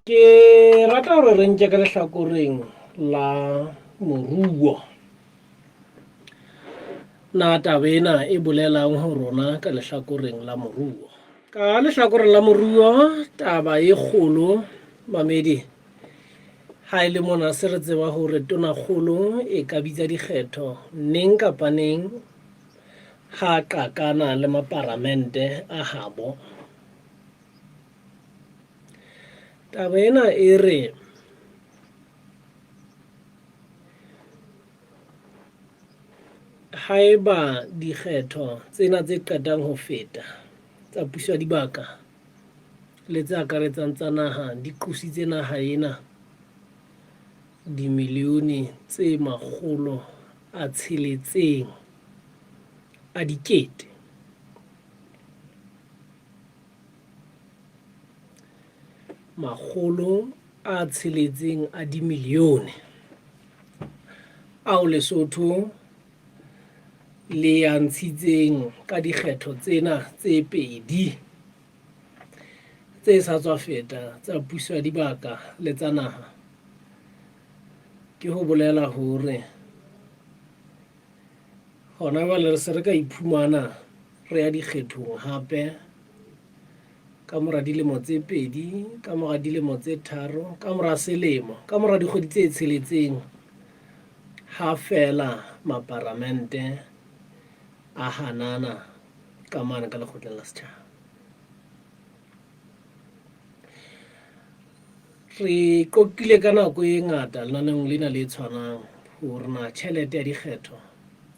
Ke rata hore re nke ka lehlakoreng la moruo. Na taba ena e bolelang ho rona ka lehlakoreng la moruo? Ka lehlakoreng la moruo taba e kgolo mamedi ha e le mona se re tseba hore tonakgolo e ka bitsa dikgetho neng kapa neng ha qakana le maparamente a habo. Taba ena e re haeba dikgetho tsena tse qetang ho feta tsa puso ya dibaka le tse akaretsang tsa naha di qositse naha ena dimilione tse 600 a dikete. 600 a dimilione ao Lesotho le a ntshitseng ka dikgetho tsena tse pedi tse sa tswa feta tsa puso ya dibaka le tsa naha. Ke ho bolela hore hona jwale re se re ka iphumana re ya dikgethong hape ka mora dilemo tse pedi, ka mora dilemo tse tharo, ka mora selemo, ka mora dikgwedi tse tsheletseng ha feela maparamente a hanana ka mane ka lekgotleng la setjhaba. Re qoqile ka nako e ngata lenaneong lena le tshwanang hore na tjhelete ya dikgetho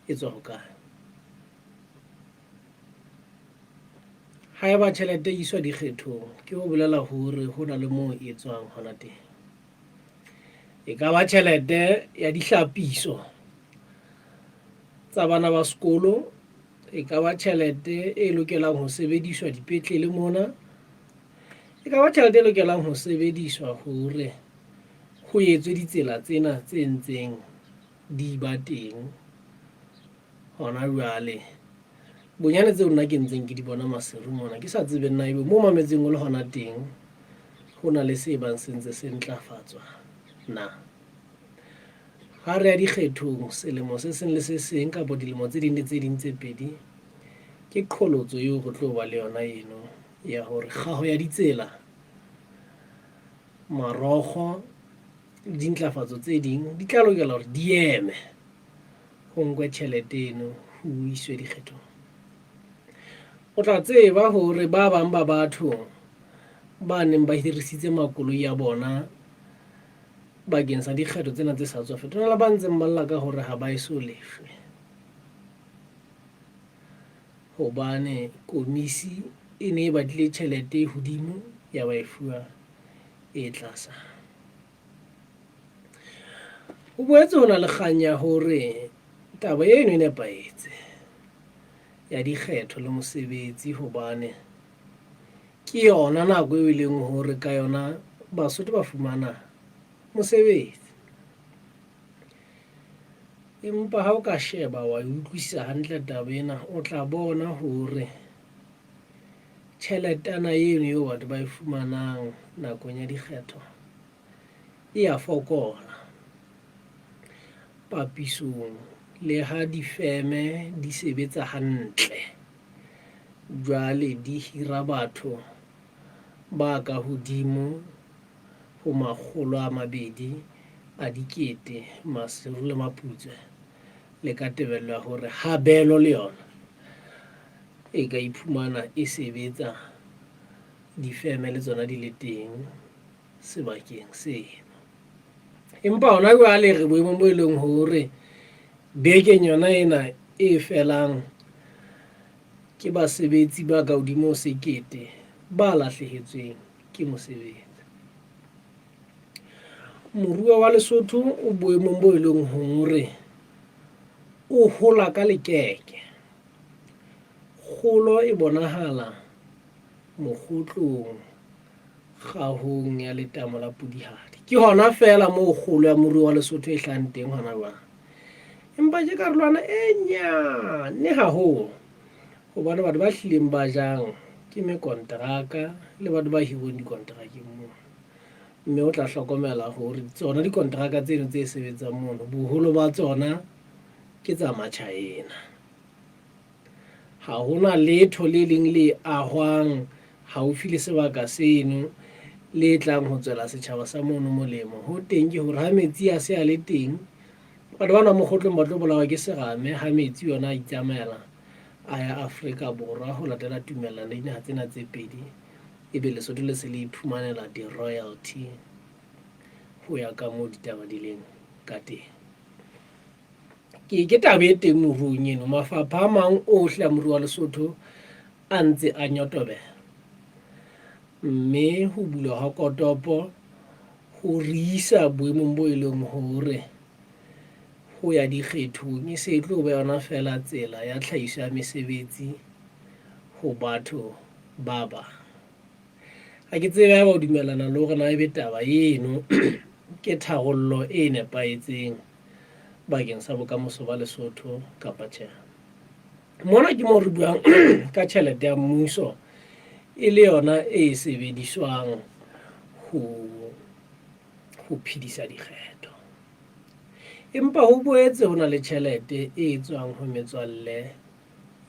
e tswa hokae. Haeba tjhelete e iswa dikgethong, ke ho bolela hore ho na le moo e tswang hona teng. E ka ba tjhelete ya dihlapiso tsa bana ba sekolo, e ka ba tjhelete e lokelang ho sebediswa dipetlele mona, e ka ba tjhelete e lokelang ho sebediswa hore ho etswe ditsela tsena tse ntseng di ba teng hona jwale. Bonyane tseo nna ke ntseng ke di bona Maseru mona, ke sa tsebe na ebe mo mametseng o le hona teng ho na le se bang se ntse se ntlafatswa na. Ha re ya dikgethong selemo se seng le se seng kapa dilemo tse ding le tse ding tse pedi, ke qholotso eo re tlo ba le yona eno ya hore kgaho ya ditsela, marokgo le dintlafatso tse ding di tla lokela hore di eme. Ho nkwe tjhelete eno ho iswe dikgethong. O tla tseba hore ba bang ba batho ba neng ba hirisitse makoloi a bona bakeng sa dikgetho tsena tse sa tswa feta, ho na le ba ntseng ba lla ka hore ha ba eso lefwe hobane komisi e ne e batlile tjhelete e hodimo ya ba e fuwa e tlasana. Ho boetse ho na le kgang ya hore taba eno e nepahetse ya dikgetho le mosebetsi hobane ke yona nako eo e leng hore ka yona Basotho ba fumana mosebetsi. Empa ha o ka sheba wa e utlwisisa hantle taba ena, o tla bona hore tjheletana eno eo batho ba e fumanang nakong ya dikgetho e a fokola papisong le ha difeme di sebetsa hantle, jwale di hira batho ba ka hodimo ho 200 000 Maseru le Maputswe le ka tebello ya hore habelo le yona e ka iphumana e sebetsa difeme le tsona di le teng sebakeng seno. Empa hona jwale re boemong bo e leng hore bekeng yona ena e felang ke basebetsi ba ka hodimo ho 1000 ba lahlehetsweng ke mosebetsi. Moruo wa Lesotho o boemong bo e leng hore o hola ka lekeke. Kgolo e bonahala mokgotlong kgahong ya letamo la Pudihadi. Ke hona feela moo kgolo ya moruo wa Lesotho e hlahang teng hona jwale. Empa ke karolwana e nyane haholo hobane batho ba hlileng ba jang ke mekonteraka le batho ba hiruweng dikonterakeng mono. Mme o tla hlokomela hore tsona dikonteraka tseno tse sebetsang mono boholo ba tsona ke tsa Machaena. Ha ho na letho le leng le ahwang haufi le sebaka seno le tlang ho tswela setjhaba sa mono molemo. Ho teng ke hore ha metsi a se a le teng, batho bana Mokgotlong ba tlo bolawa ke serame ha metsi yona a itsamaela a ya Afrika Borwa ho latela tumellano ya dinaha tsena tse pedi, ebe Lesotho le se le iphumanela di-royalty ho ya ka moo ditaba di leng ka teng. Ke ke taba e teng moruong eno. Mafapha a mang ohle a moruo wa Lesotho a ntse a nyotobela. Mme ho bulwa ha kotopo ho re isa boemong bo e leng hore ho ya dikgethong e se e tlo ba yona feela tsela ya tlhahiso ya mesebetsi ho batho ba bang. Ha ke tsebe haeba o dumellana le hore na ebe taba eno ke tharollo e nepahetseng bakeng sa bokamoso ba Lesotho kapa tjhe. Mona ke moo re buang ka tjhelete ya mmuso e le yona e sebediswang ho ho phedisa dikgetho. Empa ho boetse ho na le tjhelete e tswang ho metswalle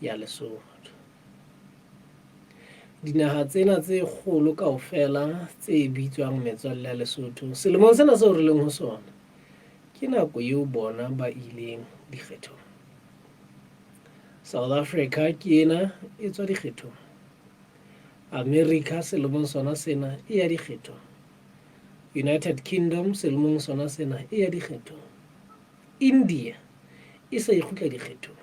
ya Lesotho. Dinaha tsena tse kgolo kaofela tse bitswang metswalle ya Lesotho, selemong sena seo re leng ho sona, ke nako eo bona ba ileng dikgethong. South Africa ke ena e tswa dikgethong. America selemong sona sena e ya dikgethong. United Kingdom selemong sona sena e ya dikgethong. India e se e kgutla dikgethong.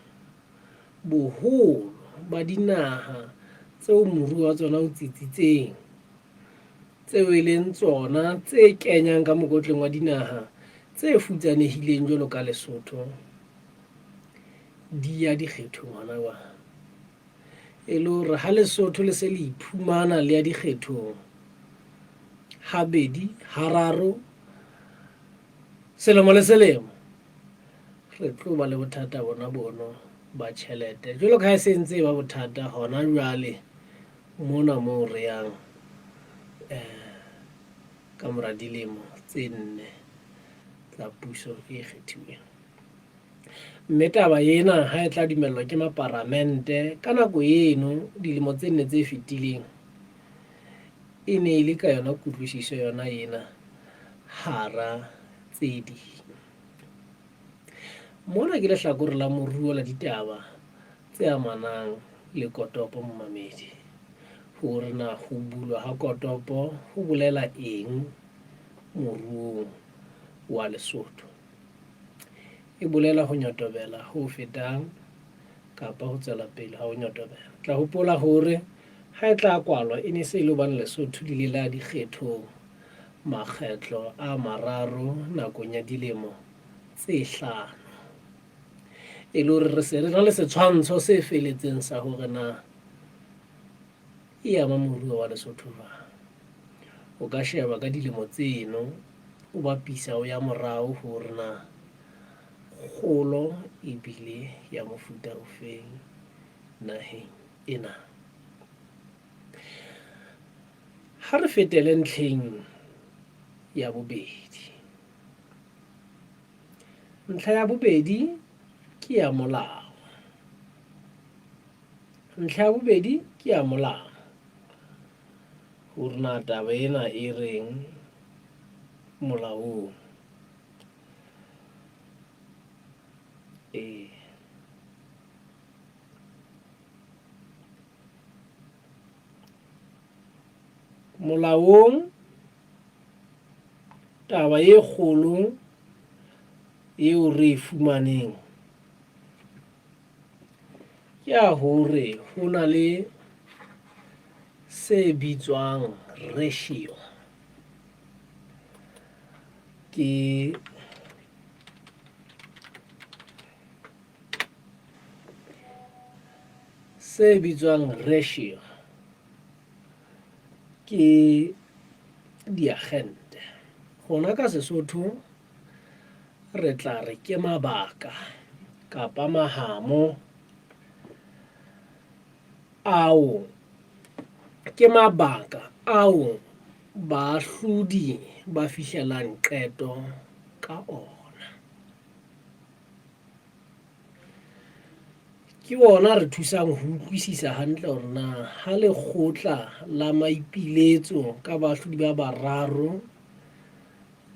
Boholo ba dinaha tseo moruo wa tsona o tsitsitseng, tseo e leng tsona tse kenyang ka mokotleng wa dinaha tse futsanehileng jwalo ka Lesotho, di ya dikgethong hona jwale. E le hore ha Lesotho le se le iphumana le ya dikgethong habedi, hararo selemo le selemo, re tlo ba le bothata bona bono ba tjhelete jwalo ka ha e se ntse e ba bothata hona jwale mona moo re yang ka mora dilemo tse nne tsa puso e kgethiweng. Mme taba ena ha e tla dumellwa ke maparamente ka nako eno dilemo tse nne tse fetileng e ne e le ka yona kutlwisiso yona ena hara tse ding. Mona ke lehlakore la moruo la ditaba tse amanang le kotopo momamedi. Hore na ho bulwa ha kotopo ho bolela eng moruong wa Lesotho. E bolela ho nyotobela ho fetang kapa ho tswela pele ha ho nyotobela. Tla hopola hore ha e tla kwalwa e ne se e le hobane Lesotho le ile la dikgethong makgetlo a mararo nakong ya dilemo tse hlano. E le hore re se re na le setshwantsho se feletseng sa hore na e ama moruo wa Lesotho jwang. O ka sheba ka dilemo tseno o bapisa o ya morao hore na kgolo e bile ya mofuta ofeng naheng ena. Ha re fetele ntlheng ya bobedi. Ntlha ya bobedi ke ya molao. Ntlha ya bobedi ke ya molao. Hore na taba ena e reng molaong. Ee. Molaong taba e kgolo eo re e fumaneng ke ya hore ho na le se bitswang ratio. Ke se bitswang ratio ke diakgente. Rona ka Sesotho re tla re ke mabaka kapa mahamo ao Ke mabaka ao baahlodi ba fihlelang qeto ka ona. Ke ona a re thusang ho utlwisisa hantle hore na ha lekgotla la maipiletso ka baahlodi ba bararo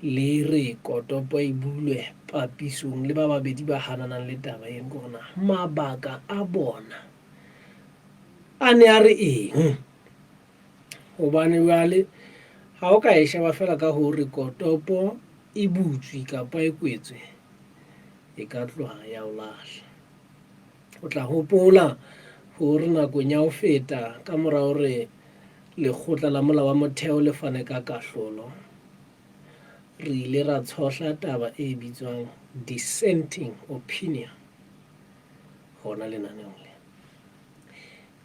le re kotopo e bulwe papisong le ba babedi ba hananang le taba eno, ke hore na mabaka a bona a ne a re eng. Hobane jwale ha o ka e sheba feela ka hore kotopo e butswe kapa e kwetswe, e ka tloha ya o lahla. O tla hopola hore nakong ya ho feta ka mora hore lekgotla la molao wa motheo le fane ka kahlolo, re ile ra tshohla taba e bitswang dissenting opinion hona lenaneong lena.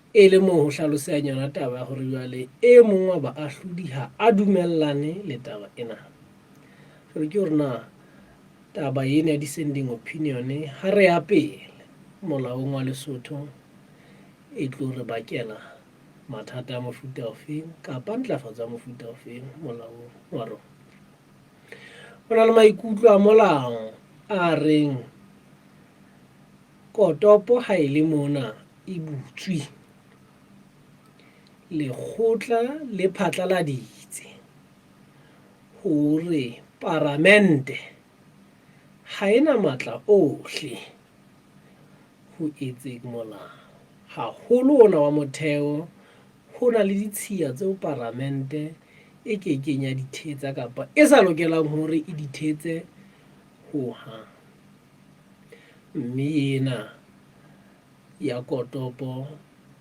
E le moo ho hlalosehang yona taba ya hore jwale e mong wa baahlodi ha a dumellane le taba ena. Jwale ke hore na taba ena ya dissenting opinion ha re ya pele molaong wa Lesotho e tlo re bakela mathata a mofuta ofeng kapa ntlafatso ya mofuta ofeng molaong wa rona. Ho na le maikutlo a molao a reng kotopo ha e le mona e butswe, lekgotla le phatlaladitse hore paramente ha e na matla ohle ho etseng molao, haholo ona wa motheo. Ho na le ditshiya tseo paramente e ke keng ya di thetsa kapa e sa lokelang hore e di thetse hohang. Mme ena ya kotopo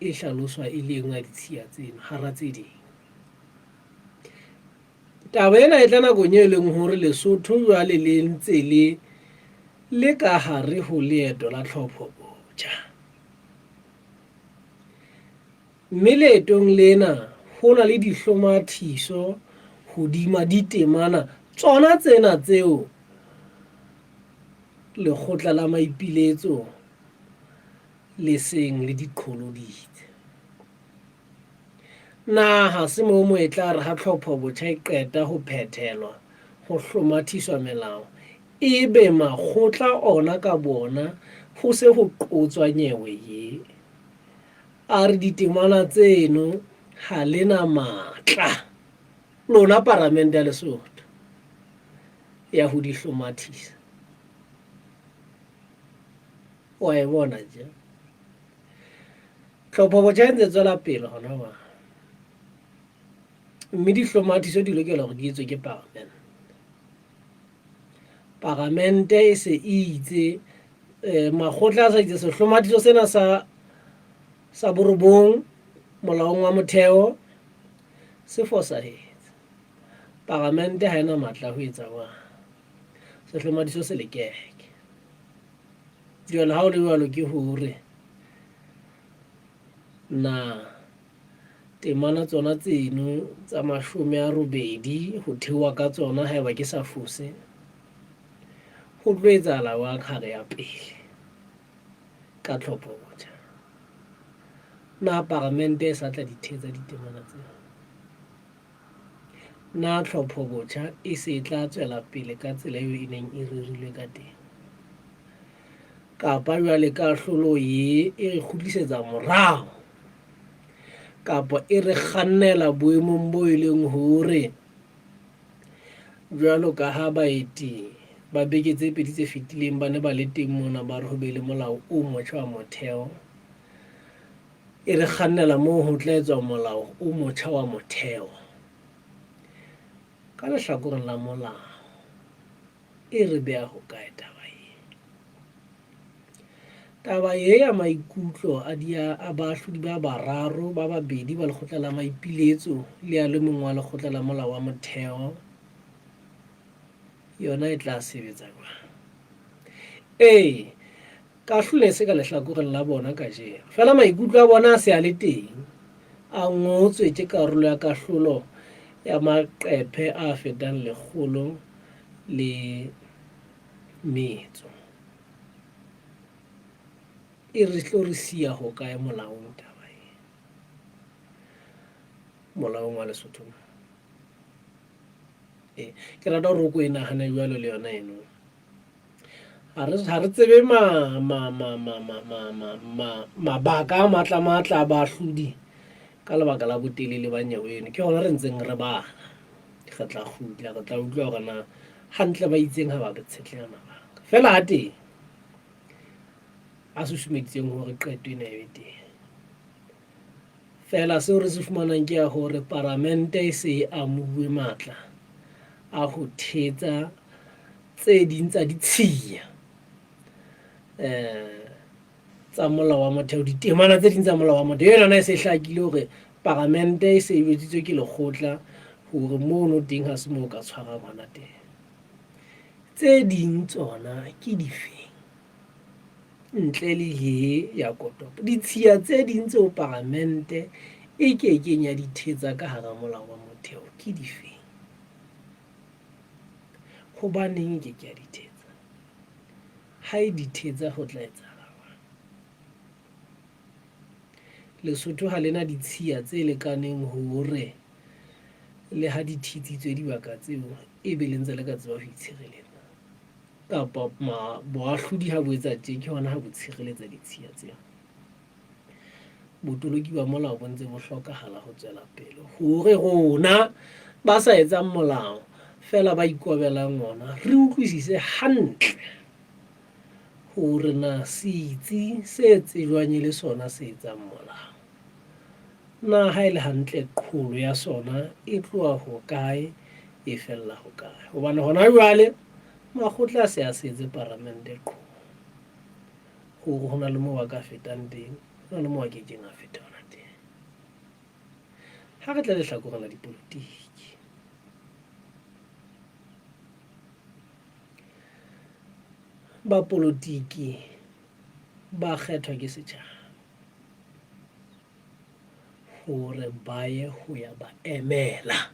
e hlaloswa e le e nngwe ya ditshiya tseno hara tse ding. Taba ena e tla nakong e leng hore Lesotho jwale le ntse le le ka hare ho leeto la tlhopho botjha. Mme leetong lena ho na le dihlomathiso hodima ditemana tsona tsena tseo lekgotla la maipiletso le seng le di qholoditse. Na ha se moo mo e tla re ha tlhopho botjha e qeta ho phethelwa ho hlomathiswa melao, ebe makgotla ona ka boona ho se ho qotswa nyewe ye? A re ditemana tseno ha le na matla lona Paramente ya Lesotho ya ho di hlomathisa. Wa e bona je? Tlhopho botjha e ntse e tswela pele hona jwale. Mme dihlomathiso di lokela hore di etswe ke paramente. Paramente e se e itse makgotla a sa itse sehlomathiso sena sa sa borobong molaong wa motheo se fosahetse. Paramente ha ena matla a ho etsa jwang. Sehlomathiso se lekeke. Jwale ha o le jwalo ke hore na temana tsona tseno tsa 80 ho theoha ka tsona haeba ke sa fose, ho tlo etsahala jwang ha re ya pele ka tlhopho botjha? Na paramente e sa tla di thetsa ditemana tseo? Na tlhopho botjha e se e tla tswela pele ka tsela eo e neng e rerilwe ka teng? Kapa jwale kahlolo ye e re kgutlisetsa morao kapa e re kgannela boemong bo e leng hore jwalo ka ha baeti ba beke tse pedi tse fetileng ba ne ba le teng mona ba re ho be le molao o motjha wa motheo, e re kgannela moo ho tla etswa molao o motjha wa motheo. Ka lehlakoreng la molao e re beha hokae taba ye? Taba ye ya maikutlo a a baahlodi ba bararo, ba babedi ba lekgotla la maipiletso le a le mong wa lekgotla la molao wa motheo, yona e tla sebetsa jwang? Ee, kahlolo e se ka lehlakoreng la bona kajeno, feela maikutlo a bona a se a le teng, a ngotswe ke karolo ya kahlolo ya maqephe a fetang 105. E re tlo re siya hokae molaong taba e? Molaong wa Lesotho mo. Ee, ke rata hore o ko e nahane jwalo le yona eno. Ha re tsebe mabaka a matla matla a baahlodi ka lebaka la botelele ba nyewe eno. Ke hona re ntseng re bala. Re tla kgutla, re tla utlwa hore na hantle ba itseng ha ba tshetleha mabaka. Feela ha teng a susumeditseng hore qeto ena e be teng. Feela seo re se fumanang ke ya hore paramente e se e amuwe matla a ho thetsa tse ding tsa ditshiya tsa molao wa motheo, ditemana tse ding tsa molao wa motheo. Eo yona e se e hlakile hore paramente e se e jwetsitswe ke lekgotla hore mono teng ha se moo o ka tshwarang hona teng. Tse ding tsona ke difeng? Ntle le he ya kotopo, ditshiya tse ding tseo paramente e ke keng ya di thetsa ka hara molao wa motheo ke difeng? Hobaneng e ke ke ya di thetsa? Ha e di thetsa ho tla etsahala jwang? Lesotho ha le na ditshiya tse lekaneng hore le ha di thitsitswe dibaka tseo ebe le ntse le ka tseba ho itshireletsa. Kapa boahlodi ha bo etsa tje ke hona ha bo tshireletsa ditshiya tseo. Botoloki ba molao bo ntse bo hlokahala ho tswela pele hore rona ba sa etsang molao feela ba ikobelang ona re utlwisise hantle hore na setsi se tsejwang e le sona se etsang molao na ha e le hantle qholo ya sona e tloha hokae e fella hokae. Hobane hona jwale makgotla a se a setse paramente qholo hore ho na le moo a ka fetang teng, ho na le moo a ke keng a feta hona teng. Ha re tla lehlakoreng la dipolotiki, bapolotiki ba kgethwa ke setjhaba hore ba ye ho ya ba emela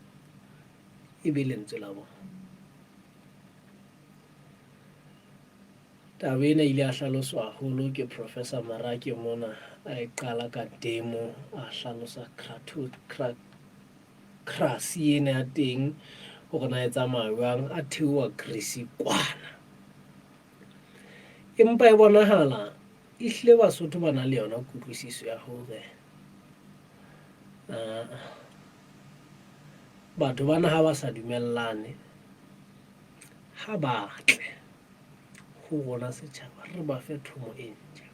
e be lentswe la bona. Taba ena e ile ya hlaloswa haholo ke Professor Marake mona a e qala ka demo a hlalosa crasi ena ya teng hore na e tsamaya jwang a theoha Greece kwana. Empa e bonahala ehlile Basotho ba na le yona kutlwisiso ya hore batho bana ha ba sa dumellane ha ba tle ho rona setjhaba re ba fe thomo e ntjha.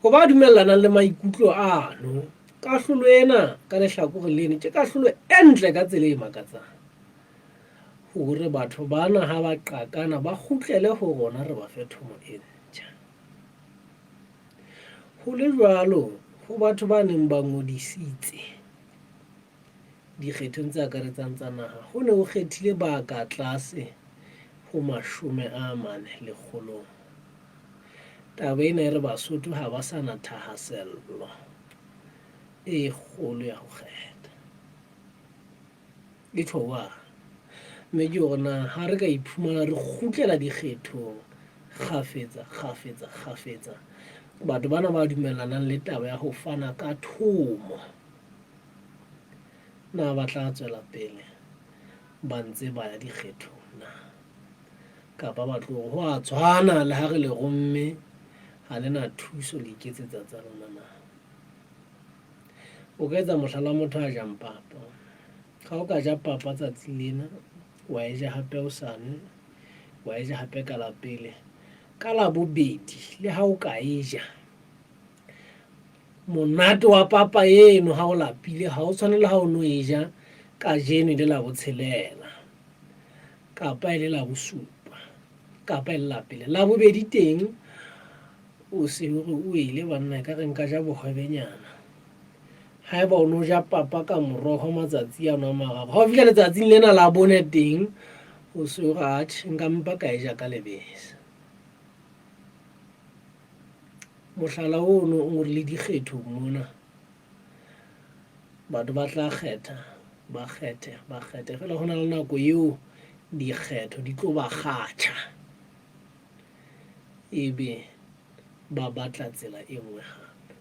Ho ba dumellanang le maikutlo ano, kahlolo ena ka lehlakoreng leno ke kahlolo e ntle ka tsela e makatsang. Hore batho bana ha ba qakana ba kgutlele ho rona re ba fe thomo e ntjha. Ho le jwalo, ho batho ba neng ba ngodisitse dikgethong tse akaretsang tsa naha, ho ne ho kgethile ba ka tlase ho 40 lekgolong. Taba ena e re Basotho ha ba sa na thahasello e kgolo ya ho kgetha. E tjho jwang? Mme ke hore na ha re ka iphumana re kgutlela dikgethong kgafetsa, kgafetsa, kgafetsa, batho bana ba dumellanang le taba ya ho fana ka thomo, na ba tla tswela pele ba ntse ba ya dikgethong na? Kapa ba tlo re ho a tshwana le ha re le romme ha le na thuso le iketsetsa tsa lona na? O ka etsa mohlala wa motho a jang papa. Ha o ka ja papa tsatsi lena, wa e ja hape hosane, wa e ja hape ka la pele. Ka la bobedi le ha o ka e ja, monate wa papa eno ha o lapile ha o tshwane le ha o no e ja kajeno e le la botshelela kapa e le la bosupa kapa e le la pele. La bobedi teng o se o re o ile banna ekare nka ja bohwebenyana. Haeba o no ja papa ka moroho matsatsi ano a mararo, ha o fihla letsatsing lena la bone teng o se o re atjhe nka mpa ka e ja ka lebese. Mohlala ono o re le dikgethong mona batho ba tla kgetha, ba kgethe, ba kgethe feela ho na le nako eo dikgetho di tlo ba kgatjha. Ebe ba batla tsela e nngwe hape.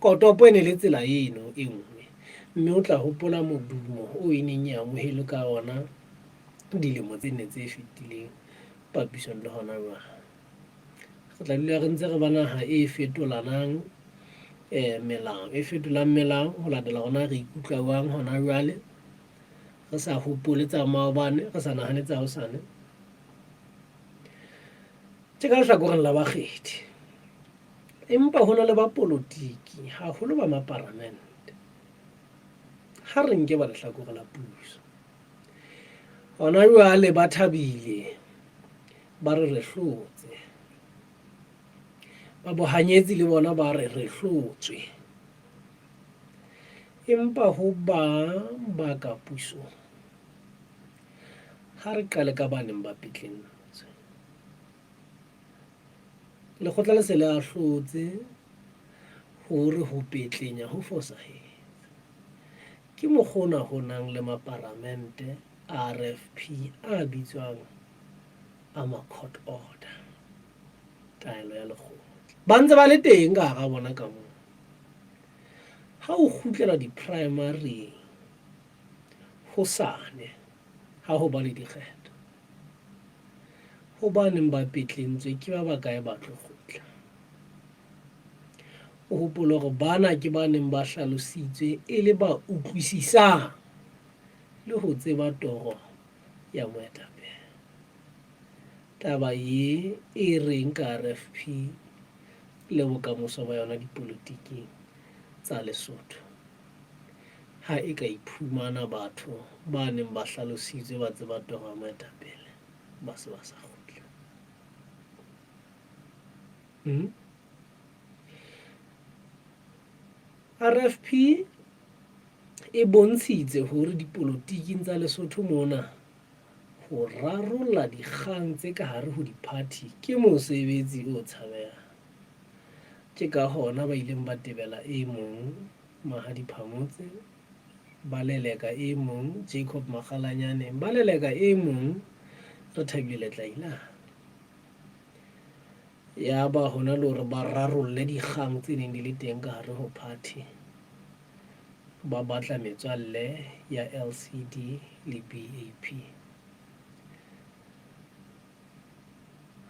Kotopo e ne le tsela eno e nngwe, mme o tla hopola modumo o e neng e amohelwe ka ona dilemo tse nne tse fetileng papisong le hona jwale. Re tla dula re ntse re ba naha e fetolanang melao, e fetolang melao ho latela hore na re ikutlwa jwang hona jwale. Re sa hopole tsa maobane, re sa nahane tsa hosane. Tje ka lehlakoreng la bakgethi, empa ho na le bapolotiki, haholo ba maparamente. Ha re nke ba lehlakore la puso. Hona jwale ba thabile, ba re re hlotse. Ba bohanyetsi le bona ba re re hlotswe. Empa ho ba ba ka pusong, ha re qale ka ba neng ba petlentswe. Lekgotla le se le ahlotse hore ho petlenya ho fosahetse. Ke mokgwa ona ho nang le maparamente a RFP a bitswang a ma-court order, taelo ya lekgotla. Ba ntse ba le teng ka hara bona ka moo. Ha o kgutlela di-primary-ing hosane ha ho ba le dikgetho, ho ba neng ba petlentswe ke ba bakae ba tlo kgutla? O hopole hore bana ke ba neng ba hlalositswe e le ba utlwisisang le ho tseba toro ya moetapele. Taba ye e reng ka RFP le bokamoso ba yona dipolotiking tsa Lesotho? Ha e ka iphumana batho ba neng ba hlalositswe ba tseba toro ya moetapele ba se ba sa kgutla. Hmm? RFP e bontshitse hore dipolotiking tsa Lesotho mona ho rarolla dikgang tse ka hare ho diphathi ke mosebetsi o tshabehang. Ke ka hona ba ileng ba tebela e mong, Mahadi Phamotse, ba leleka e mong, Jacob Makgalanyane, ba leleka e mong, Rethabile Letlailane. Yaba hona le hore ba rarolle dikgang tse neng di le teng ka hare ho party, ba batla metswalle ya LCD le BAP.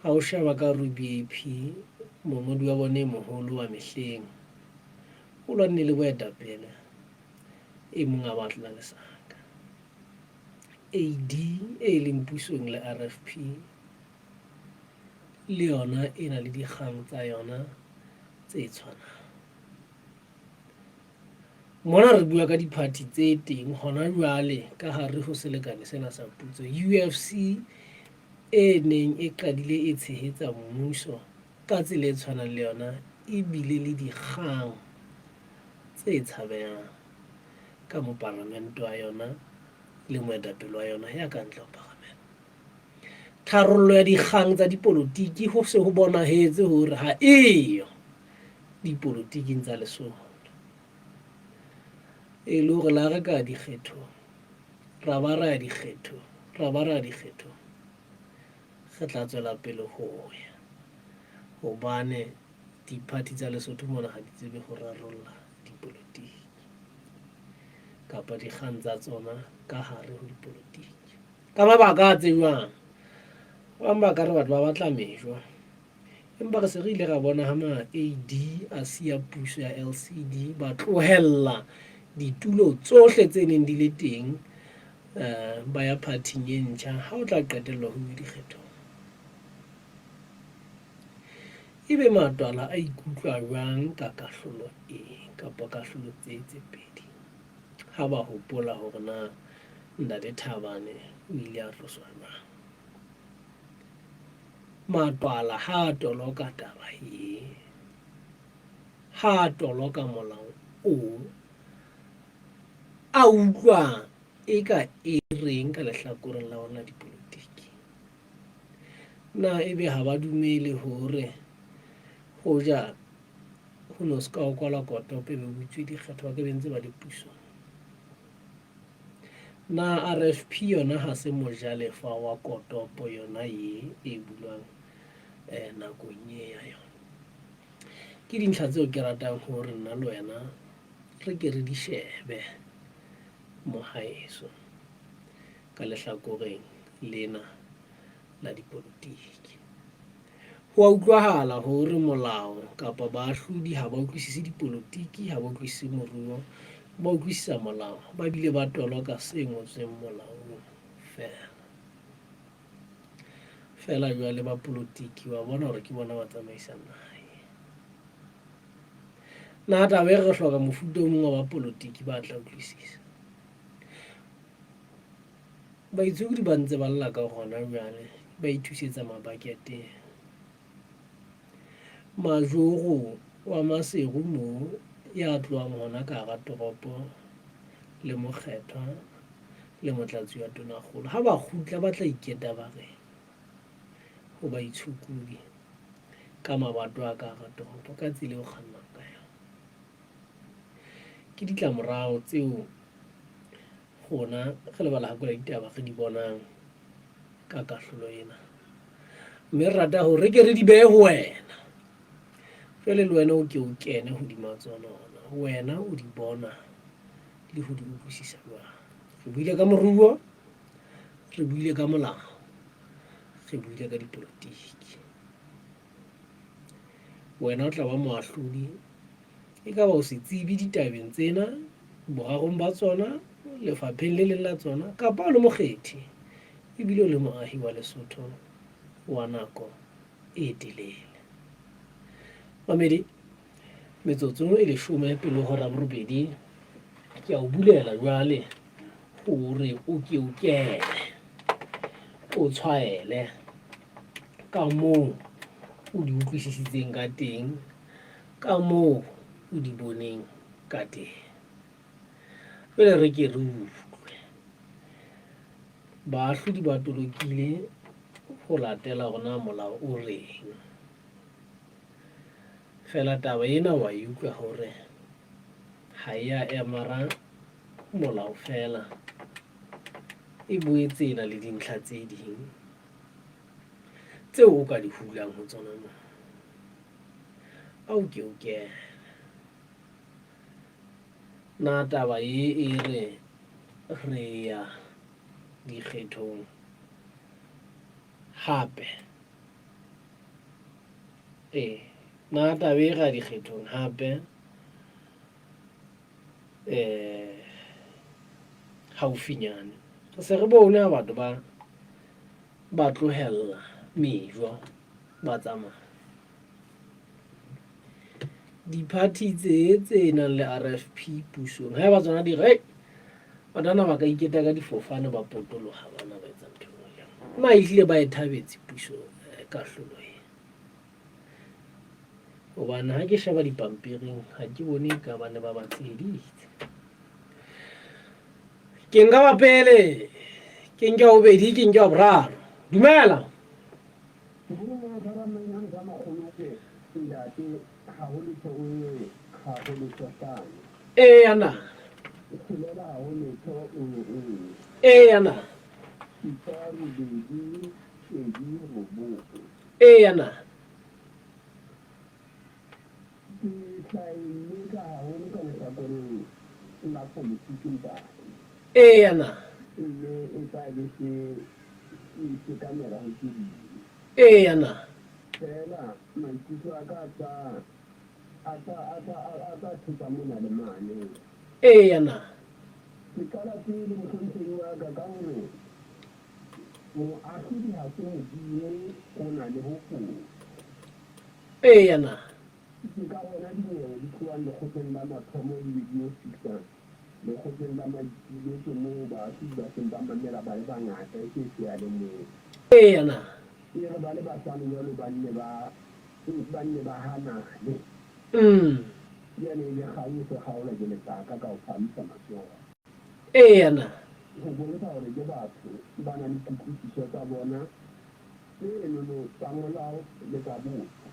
Ha o sheba ka hare ho BAP, mongodi wa bona e moholo wa mehleng o lwanne le boetapele, e mong a batla lesaka. AD e leng pusong le RFP le yona e na le dikgang tsa yona tse tshwanang. Mona re bua ka diphathi tse teng hona jwale ka hare ho selekane sena sa putso. UFC e neng e qadile e tshehetsa mmuso ka tsela e tshwanang le yona e bile le dikgang tse tshabehang ka moparamente wa yona le moetapele wa yona ya ka ntle ho paramente. Tharollo ya dikgang tsa dipolotiki ho se ho bonahetse hore ha eyo dipolotiking tsa Lesotho. E le hore la re ka dikgethong, ra ba ra ya dikgethong, ra ba ra ya dikgethong, re tla tswela pele ho ya hobane diphathi tsa Lesotho mona ha di tsebe ho rarolla dipolotiki kapa dikgang tsa tsona ka hare ho dipolotiki. Ka mabaka a tsejwang, ba bang ba ka re batho ba batla mejo, empa re se re ile ra bona ha ma-A_D a siya puso ya L_C_D ba tlohella ditulo tsohle tse neng di le teng ba ya phathing e ntjha ha o tla qetellwa ho uwe dikgethong. Ebe matwala a ikutlwa jwang ka kahlolo ee kapa kahlolo tsee tse pedi ha ba hopola hore na Ntate Thabane o ile a tloswa jwang? Matwala ha a toloka taba ye, ha a toloka molao o, a utlwa eka e reng ka lehlakoreng la ona dipolotiki? Na ebe ha ba dumele hore hoja ho no se ka ho kwalwa kotopo ebe ho butswe dikgetho ba ka be ntse ba le pusong? Na RFP yona ha se mojalefa wa kotopo yona ye e bulwang nakong ye ya yona? Ke dintlha tseo ke ratang hore nna le wena re ke re di shebe mohaeso ka lehlakoreng lena la dipolotiki. Ho a utlwahala hore molao kapa baahlodi ha ba utlwisise dipolotiki, ha ba utlwisise moruo, ba utlwisisa molao, ba bile ba toloka se ngotsweng molaong feela. Feela jwale ba polotiki wa bona hore ke bona ba tsamaisang naha e. Na taba e re hloka mofuta o mong wa ba polotiki ba tla utlwisisa. Baitshokodi ba ntse ba lla ka hona jwale ba ithusetsa mabaketeng. Majoro wa Maseru moo ya tlohang hona ka hara toropo le Mokgethwa le Motlatsi wa Tonakgolo ha ba kgutla ba tla iketa ba re ho baitshokodi ka mabato a ka hara toropo ka tsela eo kgannwang ka yona. Ke ditlamorao tseo rona re le balahakola ditaba re di bonang ka kahlolo ena, mme re rata hore re ke re di behe ho wena. Jwale le wena o ke o kene hodima tsona, wena o di bona le ho di utlwisisa jwang. Re buile ka moruo, re buile ka molao, re buile ka dipolotiki. Wena o tla ba moahlodi e ka ba o se tsebe ditabeng tsena borarong ba tsona lefapheng le leng la tsona kapa o le mokgethi ebile o le moahi wa Lesotho wa nako e telele. Mamedi, metsotso e leshome pele ho hora borobedi ke a o bulela jwale hore o ke o kene o tshwaele ka moo o di utlwisisitseng ka teng ka moo o di boneng ka teng. Jwale re ke re utlwe. Baahlodi ba tolokile ho latela hore na molao o reng. Feela taba ena wa e utlwa hore ha e ya emara molao feela, e boetse e na le dintlha tse ding tseo o ka di hulang ho tsona moo. A o ke o kene. Na taba ye e re re ya dikgethong hape? Ee, na taba e re ya dikgethong hape um haufinyane? Re se re bone ha batho ba ba tlohella mejo ba tsamaya. Di-party tse tse nang le R_F_P pusong haeba tsona di re batho bana ba ka iketa ka difofane ba potoloha bana ba etsa ntho e nngwe le e nngwe. Na ehlile ba e thabetse puso kahlolo e? Hobane ha ke sheba dipampiring ha ke bone ka ba ne ba ba tsheheditse. Ke nka wa pele, ke nke wa bobedi, ke nke wa boraro. Dumela. Eya na. Eya na. Eya na. Eya na. Eya na. Feela maikutlo a ka a tla a tla a tla a tla thusa mona le mane. Eya na. Ke qala pele mohlomphehi wa ka ka hore moahlodi ha se Modimo o na le ho fosa. Eya na. Ke ka hona dinyewe di tlohang lekgotleng la mathomo ebe di yo fihla lekgotleng la maipiletso moo baahlodi ba seng ba mamela ba le bangata e se e se a le mong. Eya na. E re ba le bahlano jwalo ba nne ba ba nne ba hanane. Jwale ebe kgang e se kgaolwa ke lehlaka ka ho phahamisa matsoho. Eya na. Ho bontsha hore ke batho ba na le kutlwisiso tsa bona tsenono tsa molao le tsa botho.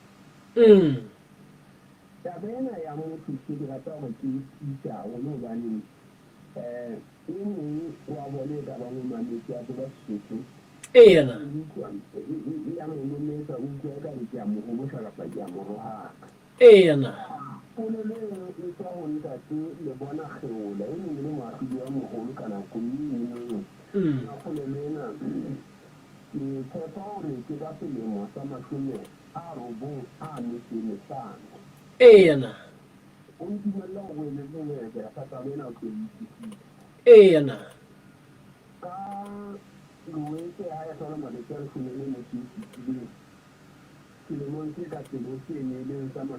Taba ena ya motho ke ke rata hore ke e tiise haholo hobane e mong wa bona e ka bang o mametse a tseba Sesotho. Eya na. O utlwa e ya mo lometsa, o utlwa ekare ke a mo hobosa kapa ke a mo rohaka. Eya na. Polelo eno e tswa ho Ntate Lebona Kgeola, e neng e le moahlodi wa moholo ka nako eno. Ka polelo ena, ke tshepa hore ke ka selemo sa 95. Eya na. O ntumella hore o eletse ke rata taba ena o tle o e utlwisise. Eya na. Ka Loetse ha e hlola matsatsi a 17, selemong se ka pele ho seno e leng sa 94,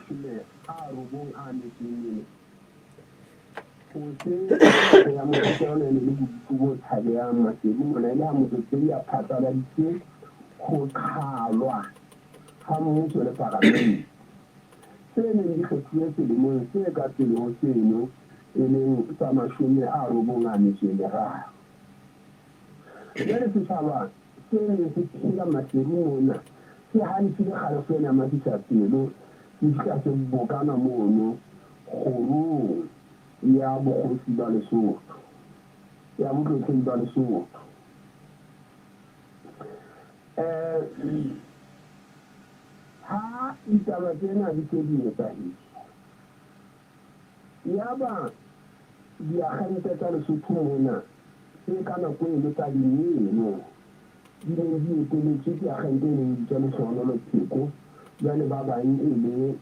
hoseng ka nako ya mofuta ona e ne le bodutu bo tshabehang Maseru mona e le ha Motlotlehi a phatlaladitse ho qhalwa ha mmuso le paramente tse neng di kgethuwe selemong se ka pele ho seno e leng sa 93. Jwale setjhaba se neng se phela Maseru mona se halefile kgalefo ena ya masisapelo, se fihla se bokana mono kgorong ya bokgosi ba Lesotho, ya botlotlehi ba Lesotho. Ha ditaba tsena di se di etsahetse, yaba diakgente tsa Lesotho mona tse ka nako eno tsa dineno di neng di eteletswe ke akgente e neng e bitswa Lehlohonolo Pheko, jwale ba bang e le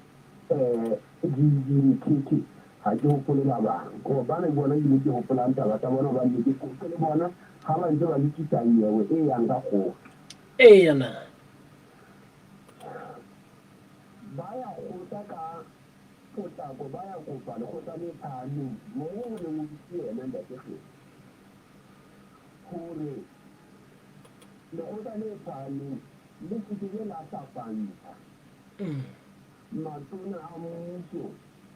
GG Mkhithi, ha ke hopole ba bang. Bana ke bona ebile ke hopolang taba tsa bona hobane ne ke qoqe le bona ha ba ntse ba lokisa nyewe e yang ka kgotla. Eya na. Ba ya kgotla ka potlako ba ya kopa lekgotla le phahameng moo ho neng ho dutse yena Ntate Kgesi hore lekgotla le phahameng le se ke be la hlapantsha matona a mmuso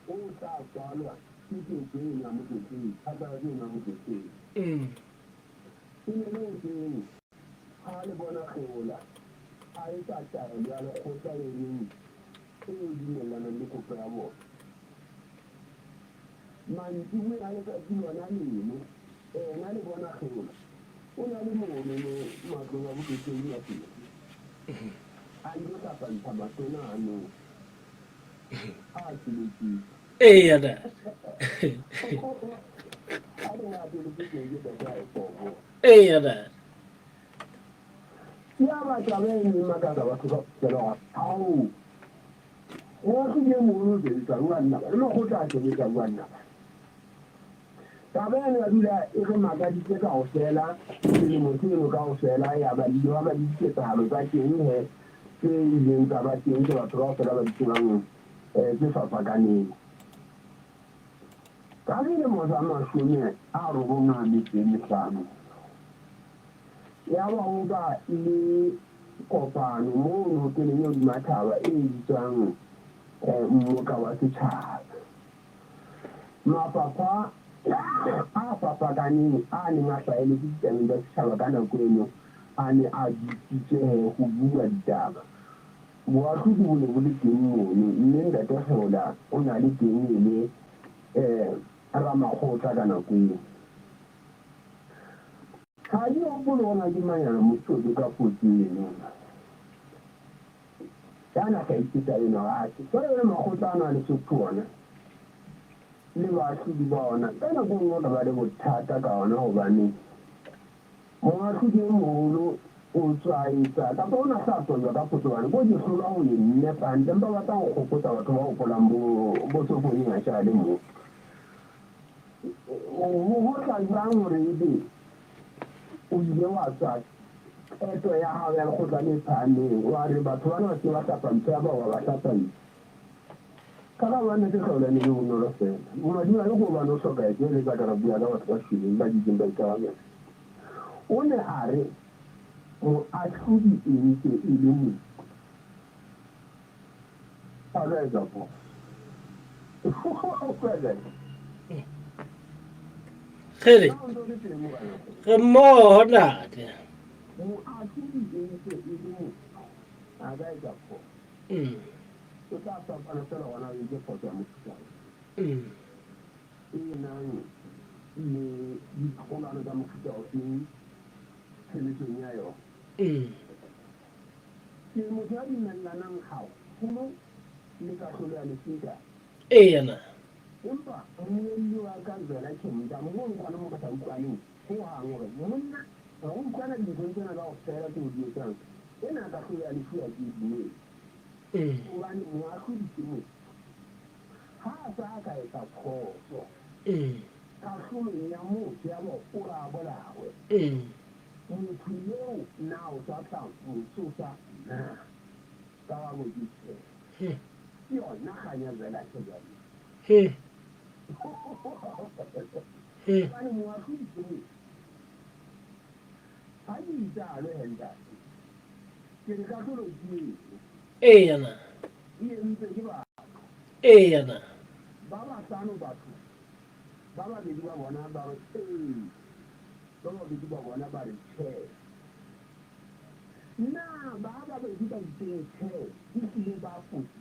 o tla tswalwa ke ketso eno ya Motlotlehi, phatlalatso eno ya Motlotlehi. E ne le hoseng ha Lebona Kgeola a etsa taelo ya lekgotla e reng e dumellanang le kopo ya bona. Mantsiboya a letsatsi lona leno, ena Lebona Kgeola o ne a le mono no matlong a Botlotlehi Maseru, a ilo hlapantsha matona ano a tsheletseng. Eya na. A neng a teletse teng ke Ntate Aepobo. Eya na. Yaba taba e neng e makatsa batho kaofela hore ao, moahlodi e moholo o sebetsa jwang na le makgotla a sebetsa jwang na. Taba ena ya dula e re makaditse kaofela selemo seno kaofela, yaba le ba le diketsahalo tsa teng he tse ileng tsa ba teng tse batho kaofela ba di tsebang tse fapakaneng. Ka selemo sa 95, yaba ho ba le kopano mono hoteleng e hodima thaba e bitswang Mmoka wa Setjhaba. Mafapha a fapakaneng a neng a hlahelletse ditabeng tsa setjhaba ka nako eno a ne a bitsitswe he ho bua ditaba. Boahlodi bo ne bo le teng mono, mme Ntate Kgeola o ne a le teng e le ramakgotla ka nako eo. Ha ke hopole hore na ke mang ya na mo tsotse ka potso eno. Ya na hlahise taba ena hore atjhe, jwale jwale makgotla ana a Lesotho ona le baahlodi ba ona ka nako e nngwe re ba le bothata ka ona hobane moahlodi e moholo o tswa etsa kapa o na sa tojwa ka potso hobane ko ke hlolwa ho e nepa hantle empa ba tla nkgopotsa batho ba hopolang bo bo Sofoneng a tjale moo. Ho tla jwang hore ebe o ile wa tswa qeto ya hao ya lekgotla le phahameng wa re batho bana ba se ba hlapantsha ya ba wa ba hlapantsha? Ka ga bana ke hlolo ne le bonolo fela. Madimabe ke hobane o hlokahetse jwale tsa ka ra bua ka batho ba shweleng ba kekeng ba ikarabela. O ne a re moahlodi e ntse e le mofu. A ka etsa phoso. Kgele, re mmoho ntate. Moahlodi e ntse e le mofu. A ka etsa phoso. O tla fapana fela hore na o entse phoso ya mofuta ofe. E nang le diqholwana tsa mofuta ofeng tshebetsong ya yona. Ke motho ya dumellanang haholo le kahlolo ya lefu ntate. Eya na. Empa mmuelli wa ka Zwela Chemda moo kwana mo re sa utlwaneng hohang hore monna re utlwana dinthong tsena kaofela tseo di etsang, ena kahlolo ya lefu ha ke e dumele. Hobane moahlodi ke motho. Ha a sa ka etsa phoso kahlolong ya motho ya ba o re a bolawe, motho eo na o sa tla mo tsosa na? Karabo ke tjhe. Ke yona kgang ya Zwelakhe jwale. Hobane moahlodi ke motho. Ha ke itsalo he ntate, ke re kahlolo ke eno. Eya na. E entswe ke batho. Eya na. Ba bahlano batho, ba babedi ba bona ba re ee, ba babedi ba bona ba re tjhe. Na ba babedi ba itseng tjhe ehlile ba fositse?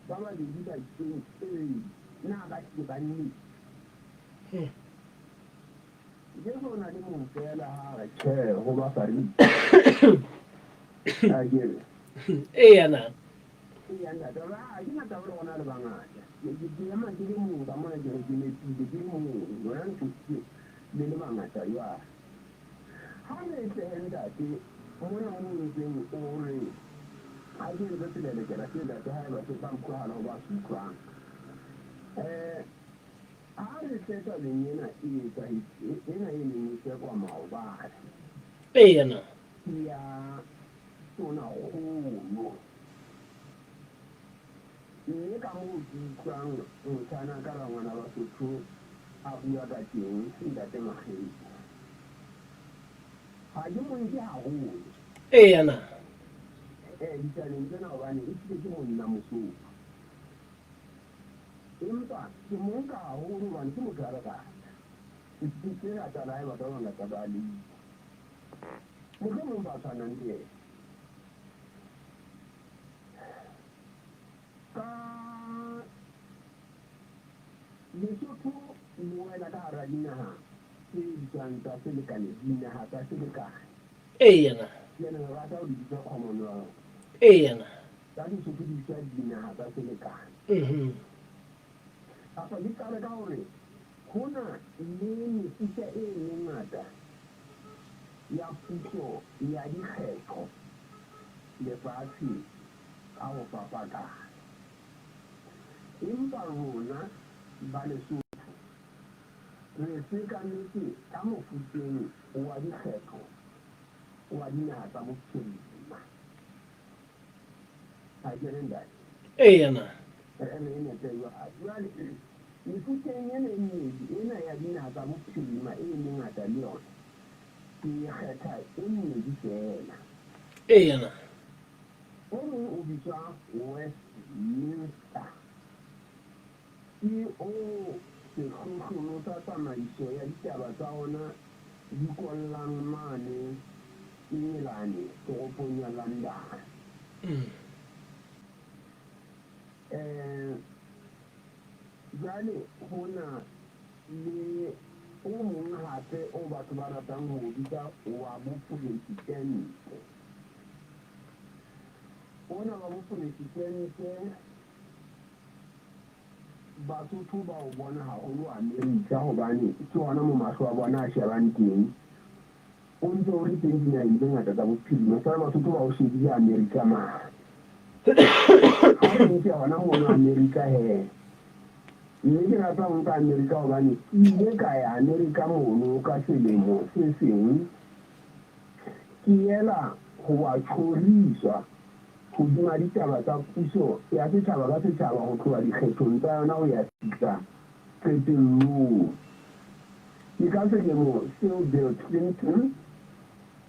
Ba babedi ba itseng ee, na ba hlile ba nnete? Jesu o na le mong feela ha a re tjhe ho Bafarisi. A ke re. Eya na. Eya ntate, a ke na taba le rona le bangata. Ke ema ke le mong ka mona ke re ke nepile ke le mong. Lona le fositse le le bangata jwale. Ha re tle he ntate, mona moo o ntseng o re ha ke entse selelekela se ntate haeba se tla utlwahala ho ba se utlwang. Ha re tle tabeng ena e etsahetse, ena e neng e tsekwa maobane. Eya na. Ya Tonakgolo. Mme ka moo ke utlwang motjhana ka rangwana Basotho a bua ka teng, Ntate Makgebu. Ha ke mo nke haholo. Eya na. Ditabeng tsena hobane ehlile ke monna Mosotho. Empa ke mo nka haholo hobane ke motho ya lerata. Ke lerata la hae batho ba bangata ba le utlwa. Mohlomong ba tshwanang le yena. Ka Lesotho le wela ka hara dinaha tse bitswang tsa selekane, dinaha tsa selekane. Eya na. Ke ne re rata ho di bitsa Commonwealth. Eya na. Tsa Lesotho di bitswa dinaha tsa selekane. Kapa ke qale ka hore ho na le mefuta e mengata ya puso ya dikgetho lefatsheng ka ho fapakana. Empa rona ba Lesotho re sekametse ka mofuteng wa dikgetho wa dinaha tsa Bophirima. Ha ke re ntate? Eya na. Re e nepe jwale. Jwale mefuteng ena e mmedi ena ya dinaha tsa Bophirima e mengata le yona, ke kgetha e mmedi feela. Eya na. O mong o bitswa Westminster. Ke oo sehlohlolo sa tsamaiso ya ditaba tsa ona di kollang mane Engelane, toropong ya London. Jwale ho na le o mong hape o batho ba ratang ho o bitsa wa boporesitente. Ona wa boporesitente Basotho ba o bona haholo Amerika hobane ke hona mo mahlo a bona a shebang teng. O ntse o le teng dinaheng tse ngata tsa bophirima, feela Basotho ba o shebile Amerika mane. Ha re nke hona mono Amerika he. Mme ke rata ho nka Amerika hobane ke ile ka ya Amerika mono ka selemo se seng ke yela ho ba tjhoriswa hodima ditaba tsa puso ya setjhaba ka setjhaba ho tloha dikgethong tsa yona ho ya fihla qetellong. Ke ka selemo seo Bill Clinton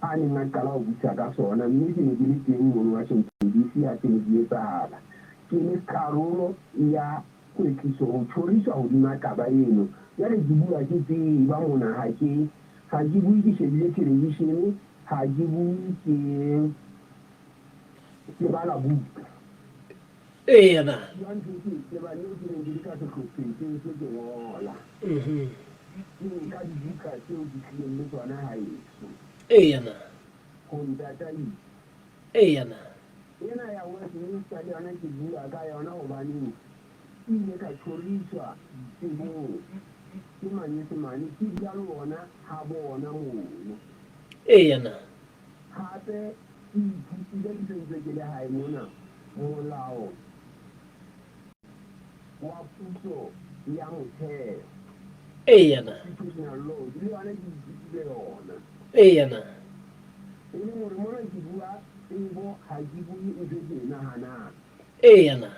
a neng a qala ho busa ka sona mme ke ne ke le teng mono Washington DC ha se ne di etsahala. Ke le karolo ya kwetliso ho tjhoriswa hodima taba eno. Jwale ke bua ke tseba mona ha ke ha ke bue ke shebile thelevishene, ha ke bue ke ke bala buka. Eya na. Bua ntho e ke e tsebang eo ke neng ke le ka sehlopheng ke ntse ke ngola. Ke nka dibuka tseo ke tlileng le tsona haeso. Eya na. Ho ntataisa. Eya na. Ena ya Westminster le yona ke bua ka yona hobaneng ke ile ka tjhoriswa ditsebong ke Manyesemane, ke dula le ona ha bona mono. Eya na. Hape ke ithutile ke sentse ke le hae mona molao wa puso ya motheo. Eya na. Constitutional law, le yona ke ithutile yona. Eya na. E leng hore mona ke bua tsebo, ha ke bue ntho e ke e nahanang. Eya na.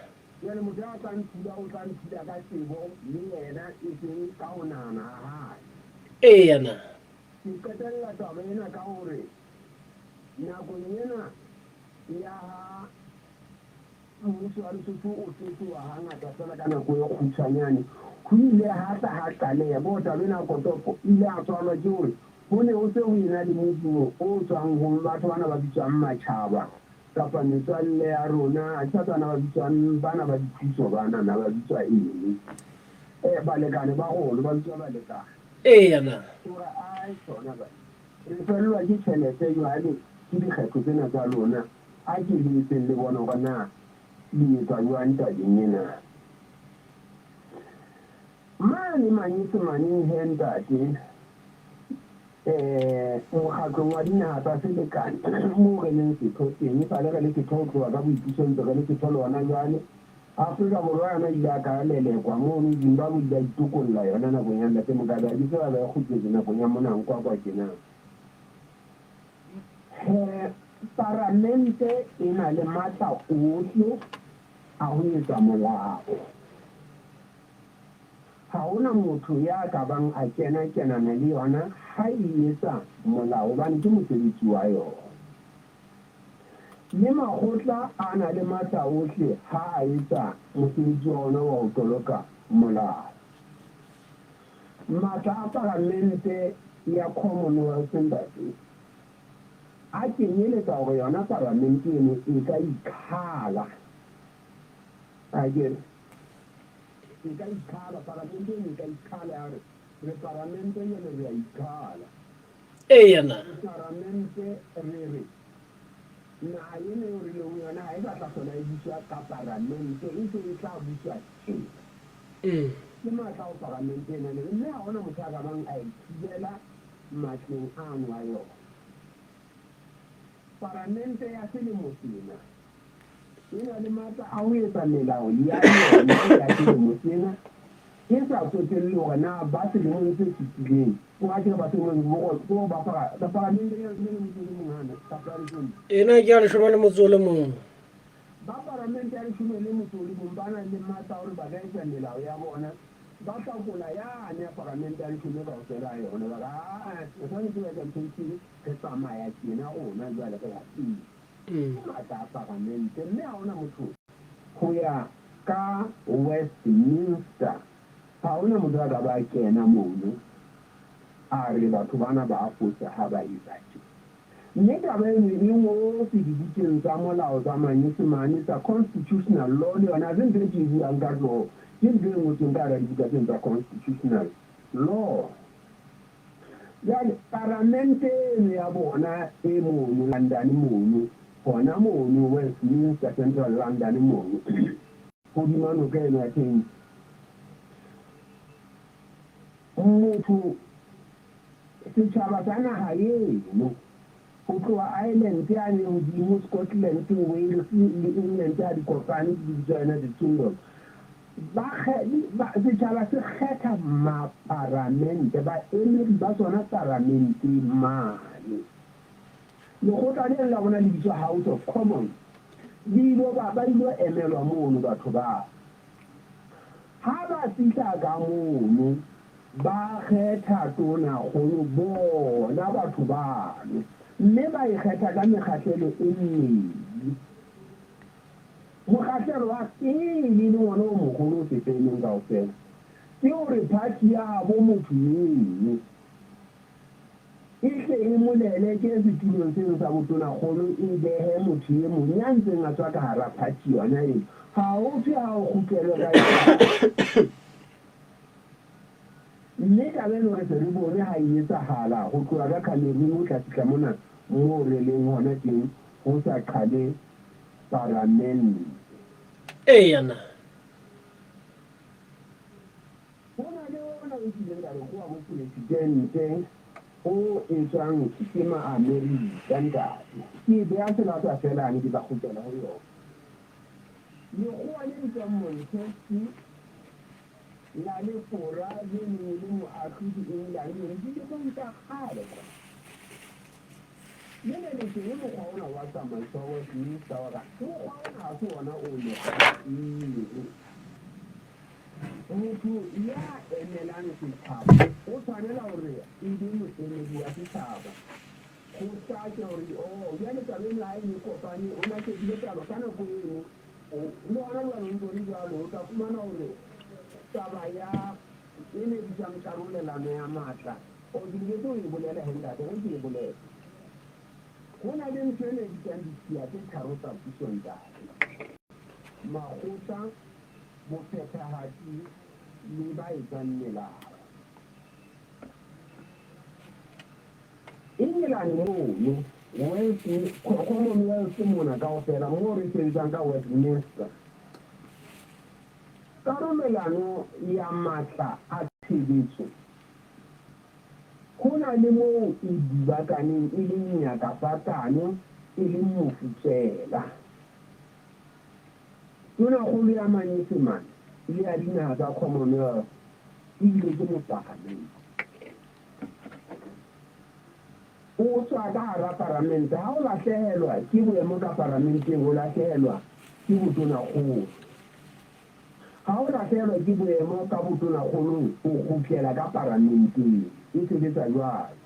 Jwale motho ya tla nthula o tla nthula ka tsebo le yena, e seng ka ho nahana ha hae. Eya na. Ke qetella taba ena ka hore nakong ena ya ha mmuso wa Lesotho o fetoha hangata feela ka nako e kgutshwanyane, ho ile ha tla ha qaleha bo taba ena ya Kotopo e ile ya tswalwa ke hore ho ne ho se ho ena le modumo o tswang ho batho bana ba bitswang matjhaba kapa metswalle ya rona, ha ke sa tseba na ba bitswang bana ba dithuso bana na ba bitswa eng, balekane ba rona ba bitswa balekane. Eya na. Hore ae tsona ba re fellwa ke tjhelete jwale ke dikgetho tsena tsa lona, a ke le etseng le bone hore na le etsa jwang tabeng ena. Mane Manyesemaneng he ntate, mokgatlong wa dinaha tsa selekane moo re leng setho teng, esale re le setho ho tloha ka boipuso ntse re le setho le hona jwale. Afrika Borwa yona e ile ya ka ya lelekwa mono, Zimbabwe e ile ya itokolla yona nakong ya Ntate Mugabe, ha ke tsebe ha ba e kgutletse nakong ya mona Nkwakwa tjena. He, paramente e na le matla ohle a ho etsa molao. Ha ho na motho ya ka bang a kena-kenana le yona ha e etsa molao hobane ke mosebetsi wa yona. Mme makgotla a na le matla ohle ha a etsa mosebetsi wa ona wa ho toloka molao. Matla a Paramente ya Commonwealth, ntate, a kenyeletsa hore yona Paramente eno e ka ikhala. Akere e ka ikhala, Paramente eno e ka ikhala ya re, re Paramente jwale re a ikhala. Eya na. Re Paramente re re, naha ena eo re leng ho yona ha e sa tla hlola e buswa ka Paramente, e se e tla buswa tjena. Ke matla ao Paramente e nang le, mme ha hona motho a ka bang a e thibela matleng ano a yona. Paramente ya selemo sena e na le matla a ho etsa melao ya yona ya selemo sena e sa tsotelle hore na ba selemong se fetileng o a kere ba selemong ke hore ba para paramente ya leshome le motso o le mong hana kapa ya leshome. Ena ke ya leshome le motso o le mong. Ba paramente ya leshome le motso o le mong ba na le matla a hore ba ka etsa melao ya bona, ba hlakola yane ya paramente ya leshome kaofela ha yona, ba re, Aa, re tshwanetse ho etsa ntho e itseng, re tsamaya tjena rona jwale re ya pele. Ke matla a paramente, mme ha hona motho ho ya ka Westminster, ha hona motho a ka ba kena mono a re batho bana ba a fosa ha ba etsa tje. Mme taba eno e ngotswe dibukeng tsa molao tsa Manyesemane tsa Constitutional Law, le yona ha se ntho e ke e buang ka hlooho, ke ntho e ngotsweng ka hara dibuka tseno tsa Constitutional Law. Jwale, paramente eno ya bona e mono London mono, hona mono Westminster, Central London mono, hodima noka eno ya Thames. Motho, setjhaba sa naha eno, ho tloha Ireland yane hodimo, Scotland, Wales le England ha di kopane di bitswa United Kingdom, Ba, ba, setjhaba se kgetha maparamente, baemedi ba sona paramenteng mane. Lekgotla leno la bona le bitswa House of Commons. Le ilo ba, ba ilo emelwa mono batho bao. Ha ba fihla ka mono, ba kgetha tonakgolo bona batho bano, mme ba e kgetha ka mekgahlelo e mmedi. Mokgahlelo wa pele e leng ona o moholo o sepeeleng kaofela, ke hore phathi ya habo motho eno e hle e mo leleke setulong seno sa botonakgolo e behe motho e mong ya ntseng a tswa ka hara phathi yona eno. Ha ho thwe ha ho kgutlelwe ka yona. Mme taba eno re se re bone ha e etsahala ho tloha ka Cameroon ho tla fihla mona moo re leng hona teng ho sa qhale. Paramente. Eya na. Ho na le ona o kileng ka re ke wa boporesidente o etswang ke Maamerika, ntate. Ke e beha selata feela ane ke tla kgutlela ho yona. Lekgowa le bitswang Montesquieu la Lefora le neng e le moahlodi Engelane dilemong tsa kgale kwana, le ne le teng mokgwa ona wa tsamaiso wa Westminster wa ka mokgwa ona ha se ona o nepahetseng. Motho ya emelang setjhaba o tshwanela hore e be moemedi wa setjhaba. Ho hlake hore, oh, jwale taba eno ha e ne kopane, o na shebile taba ka nako eno, le hona jwale o ntso le jwalo, o tla fumana hore taba ya e ne bitswang karolelano ya matla, o ke lebetse ho e bolela he ntate, re ke e bolele. Ho na le ntho ena e bitswang ditshiya tse tharo tsa puso ntate. Makgotla, bophethahatsi le ba etsang melao. Engelane mono, West, Commonwealth mona kaofela moo re sebetsang ka Westminster, karolelano ya matla a tshebetso, ho na le moo e dubakaneng e leng nyakasakano, e leng mofutswela. Tonakgolo ya Manyesemane le ya dinaha tsa Commonwealth ebile ke mopalamente. O tswa ka hara paramente. Ha o lahlehelwa ke boemo ka paramenteng, o lahlehelwa ke botonakgolo. Ha o lahlehelwa ke boemo ka botonakgolong, o kgutlela ka paramenteng. E sebetsa jwalo.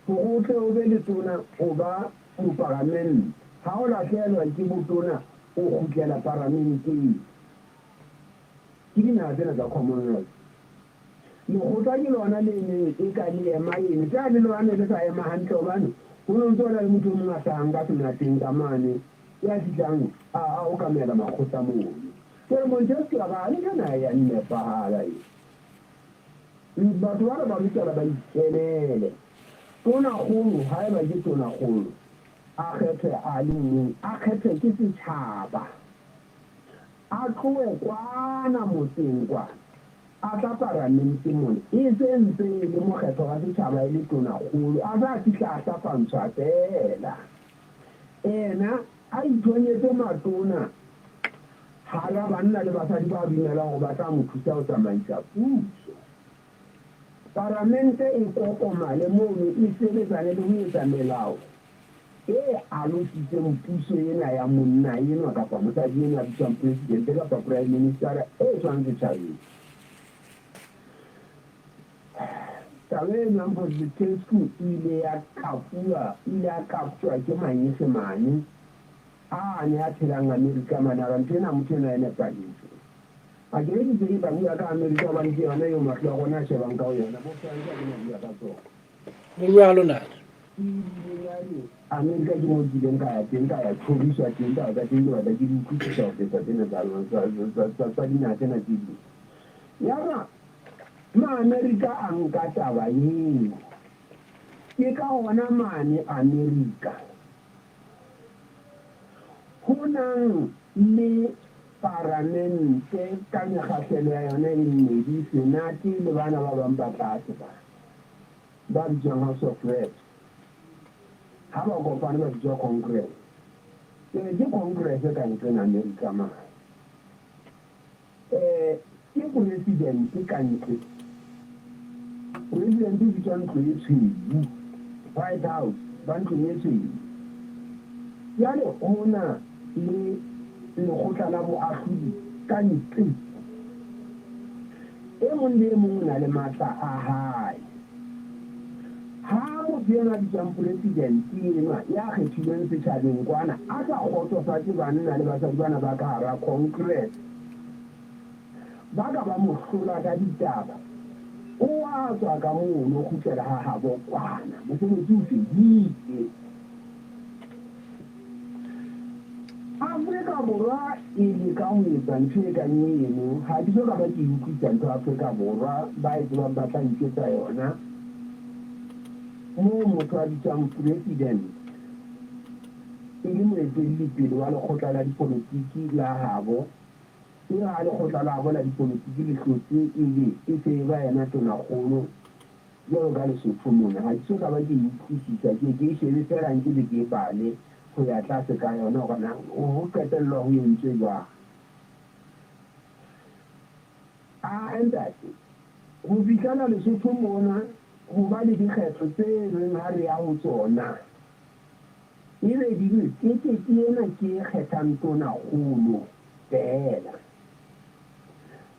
Hore o tle o be letona, o ba moparamente. Ha o lahlehelwa ke botona, o kgutlela paramenteng. Ke dinaha tsena tsa Commonwealth. Lekgotla ke lona le neng eka le ema ene. Tsa le lona ne le sa ema hantle hobane ho no ntse ho na le motho e mong a hlahang ka senateng ka mane ya fihlang a a okamela makgotla mono. Jwale Montesquieu a re, Ha ntho ena ha e a nepahala e. Batho bana ba lokela ba ikemele. Tonakgolo haeba ke tonakgolo a kgethwe a le mong, a kgethwe ke setjhaba. A tlohe kwana motseng kwana, a tla paramente mona, e se ntse e le mokgethwa wa setjhaba, e le tonakgolo, a sa fihla a hlapantshwa feela. Ena a ithonyetse matona hara banna le basadi ba dumelang hore ba tla mo thusa ho tsamaisa puso. Paramente e kokomale mono e sebetsane le ho etsa melao e alositseng puso ena ya monna enwa kapa mosadi enwa a bitswang presidente kapa prime minister e tswang setjhabeng. Taba eno ya Montesquieu e ile ya qapuwa, e ile ya qaptjwa ke Manyesemane a ne a phelang Amerika mane, a re ntho ena motho enwa e nepahetse. A ke re ke se ke tla bua ka Amerika hobane ke yona eo mahlo a rona a shebang ka ho yona, bo France ha ke no bua ka tsona. Ho jwalo ntate. Ebile Amerika ke moo ke ileng ka ya teng, ka ya tjhoriswa teng, taba tsa teng ke batla ke di utlwisisa ho feta tsena tsa dinaha tsena tse ding. Yaba Maamerika a nka taba eo. Ke ka hona mane Amerika ho nang le paramente ka mekgahlelo ya yona e mmedi, Senate le bana ba bang ba tlase bana, ba bitswang House of Reps. Ha ba kopane ba bitswa Congress. Jwale ke Congress ka nqena Amerika mane. Ke president ka ntle. President o bitswa ntlo e tshweu, White House, ba ntlong e tshweu. Jwale ho na le lekgotla la boahlodi ka ntle. E mong le e mong o na le matla a hae. Ha motho enwa a bitswang president enwa ya kgethilweng setjhabeng kwana a sa kgotsofatse banna le basadi bana ba ka hara Congress, ba ka ba mo hlola ka ditaba, o a tswa ka mono o kgutlela ha habo kwana, mosebetsi o fedile. Afrika Borwa e leka ho etsa ntho e kang eno. Ha ke so ka ba ke e utlwisisa ntho Afrika Borwa ba e tsebang ba tla nketsa yona. Moo motho a bitswang president. e le moetellipele wa lekgotla la dipolotiki la habo. E re ha lekgotla la habo la dipolotiki le hlotse ebe e se e ba yena tonakgolo jwalo ka Lesotho mona. Ha ke so ka ba ke e utlwisisa, ke ye ke e shebe feela nke be ke e bale ho ya tlase ka yona hore na ho qetellwa ho entswe jwang. Aa ntate, ho fihlela Lesotho mona ho ba le dikgetho tse reng ha re ya ho tsona, ebe di re tekete ena ke e kgethang tonakgolo feela.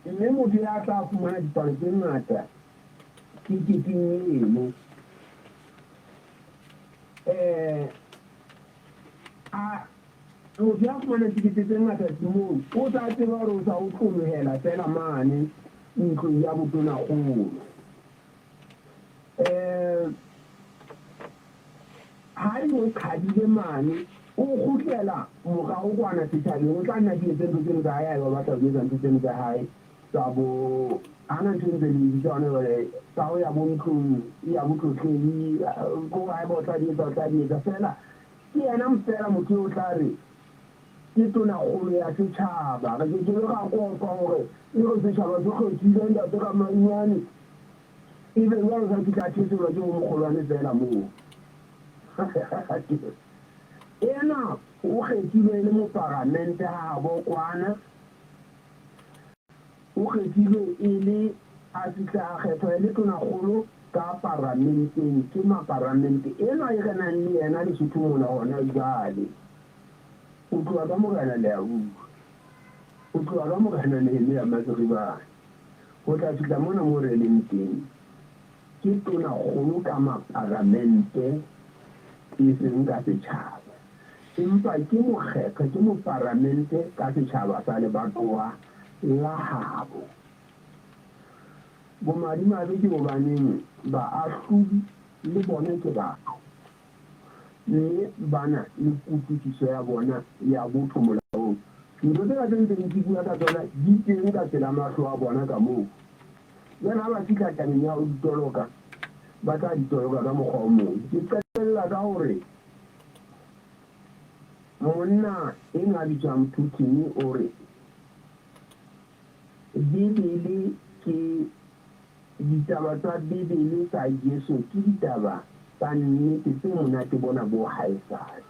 Mme motho ya tla fumana dipalo tse ngata teketeng eno, eh, a Motho ya fumanang tikete tse ngata moo o sa tseba hore o sa otlolohela feela mane ntlong ya botonakgolo. Um ha di o qhadile mane, o kgutlela morao kwana setjhabeng, o tla nna di etse ntho tseno tsa hae haeba o batla ho di etsa ntho tseno tsa hae tsa bo hana ntho e ntse le bitsa hona jwale tsa ho ya bo ntlong ya botlotlehi ko haeba o tla di etsa o tla di etsa feela. Ke yena feela motho eo o tla re, Ke tonakgolo ya setjhaba. Re ke ke be ra kopa hore e re setjhaba se kgethile Ntate Ramanyane, ebe jwale o sa fihla a thetselwa ke bomokgolwane feela moo. Ena o kgethilwe e le moparamente habo kwana. O kgethilwe e le a fihla a kgethwa e le tonakgolo ka paramenteng ke maparamente enwa e re nang le yena Lesotho mona hona jwale. Ho tloha ka Morena Leaua, ho tloha ka Morena Nehemia Maseribane ho tla fihla mona moo re leng teng, ke tonakgolo ka maparamente e seng ka setjhaba. Empa ke mokgethwa, ke moparamente ka setjhaba sa lebatowa la habo. Bomadimabe ke hobaneng baahlodi le bona ke batho, mme ba na le kutlwisiso ya bona ya botho molaong. Ntho tsena tse ntseng ke bua ka tsona di teng ka pela mahlo a bona ka moo. Jwale ha ba fihla tabeng ya ho di toloka, ba tla di toloka ka mokgwa o mong. Ke qetella ka hore monna enwa a bitswang Putin o re, Bibele ke ditaba tsa Bibele tsa Jesu ke ditaba tsa nnete tse monate bona bo haesale.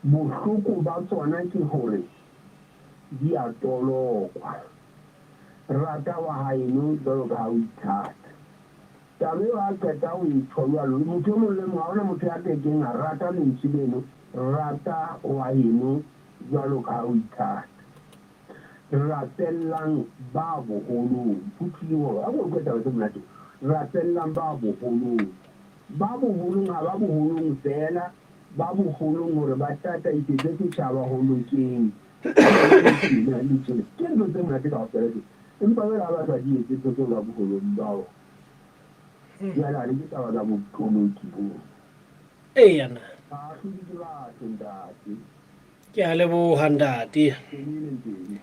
Bohloko ba tsona ke hore di a tolokwa. Rata wa haeno jwalo ka ha o ithata. Taba eo ha a qeta ho e tjho jwalo, motho e mong le mong, ha hona motho ya ke keng a rata lentswe leno, rata wa heno jwalo ka ha o ithata. Rapellang ba boholong. Phutholoho. A ko utlwe taba tse monate. Rapellang ba boholong. Ba boholong ha ba boholong feela, ba boholong hore ba tataisetse setjhaba ho lokeng. Le tjena. Ke ntho tse monate kaofela tsena. Empa jwale ha ba sa di etse ntho tseo ba boholong bao, jwale ha ke taba tsa botoloki boo. Eya na. Baahlodi ke batho ntate. Ke a leboha ntate. Tebele Ntele.